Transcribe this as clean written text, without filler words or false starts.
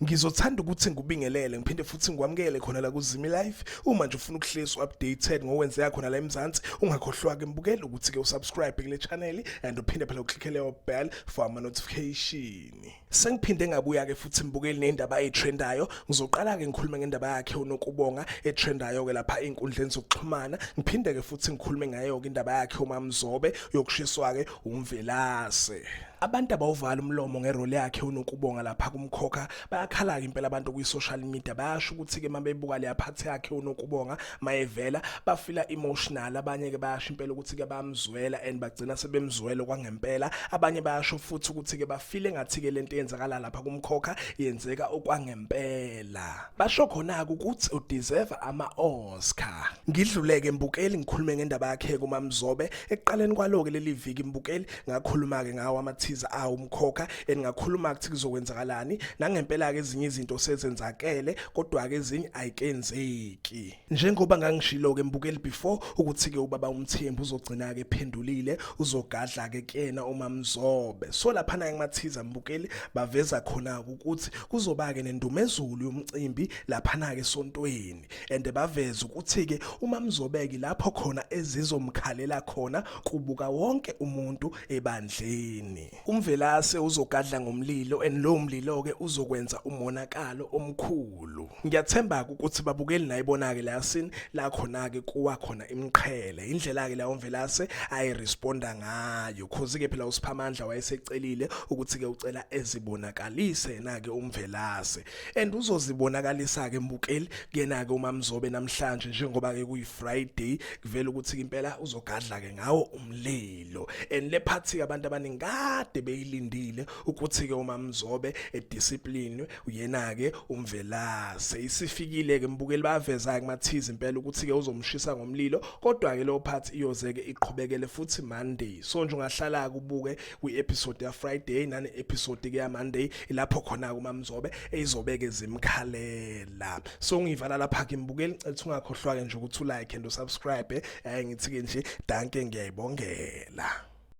Ngizothanda ukuthi ngikubingelele ngiphinde futhi ngikwamukele khona la kuZimi Life. Uma nje ufuna ukuhlezi updated ngokwenzeka khona la eMzansi, ungakhohlwa ke mbukeli ukuthi ke usubscribe kule channel and uphinde phela uclicke leyo bell for ama notification. Sengiphinde ngabuya ke futhi mbukeli nendaba etrendayo. Ngizoqala ke ngikhulume ngendaba yakhe uNokubonga etrendayo ke lapha einkundleni zokuxhumana. Ngiphinde ke futhi ngikhulume ngayo ke indaba yakhe uMamzobe yokushiswa ke uMvelase. Abantu abawuvala umlomo ngerole yakhe uNokubonga lapha kumkhokha bayakhala-ke impela abantu kwi-social media bayasho ukuthi-ke uma bebuka leya phathi yakhe uNokubonga mayevela bafila emotional abanye-ke bayasho impela ukuthi-ke bayamzwela and bagcina sebemzwela okwangempela abanye bayasho futhi ukuthi-ke bafile ngathi-ke lento eyenzakala lapha kumkhokha yenzeka okwangempela basho khona-ke ukuthi udeserve ama-Oscar ngidluleke mbukeli ngikhulume ngendaba yakhe kuMamzobe ekuqaleni kwalo-ke leli viki mbukeli Ngakhuluma-ke ngawo amathiza awo umkhokha and ngakhuluma ukuthi kuzokwenzakalani nangempela-ke ezinye izinto sezenzakele kodwa-ke ezinye ayikenzeki. Njengoba ngangishilo-ke mbukeli before ukuthi-ke ubaba uMthembu uzogcina-ke ephendulile uzogadla-ke kuyena uMamzobe. So laphana-ke kumathiza mbukeli baveza khona-ke ukuthi kuzoba-ke nendumezulu yomcimbi laphana-ke esontweni. And baveza ukuthi-ke uMamzobeke lapho khona ezizomkhalela khona kubuka wonke umuntu ebandleni. UMvelase uzogadla ngomlilo and lowo mlilo-ke uzokwenza umonakalo omkhulu. Ngiyathemba-ke ukuthi babukeli nayibona-ke leya scene la khona-ke kuwa khona imiqhele. Indlela-ke la uMvelase ayiresponda ngayo. Cause-ke phela uSiphamandla wayesecelile ukuthi-ke ucela ezibonakalise yena-ke uMvelase. And uzozibonakalisa-ke mbukeli kuyena-ke uMamzobe namhlanje njengoba-ke kuyi-Friday kuvela ukuthi impela uzogadla-ke ngawo umlilo and le phathi-ke abantu abaningi kade beyilindile ukuthi-ke uMamzobe edisciplinwe uyena-ke uMvelase isifikile-ke mbukeli baveza-ke kumathiza impela ukuthi-ke uzomshisa ngomlilo kodwa-ke leyo phathi iyoze-ke iqhubekele futhi Monday so nje ungahlala-ke ubuke kwi-episode ya-Friday nane-episode-ke ya-Monday ilapho khona-ke uMamzobe eyizobeke zimkhalela so ngiyivala lapha-ke mbukeli ngicela ukuthi ungakhohlwa-ke nje ukuthi ulike and usubscribe ngithi-ke nje danke ngiyayibongela.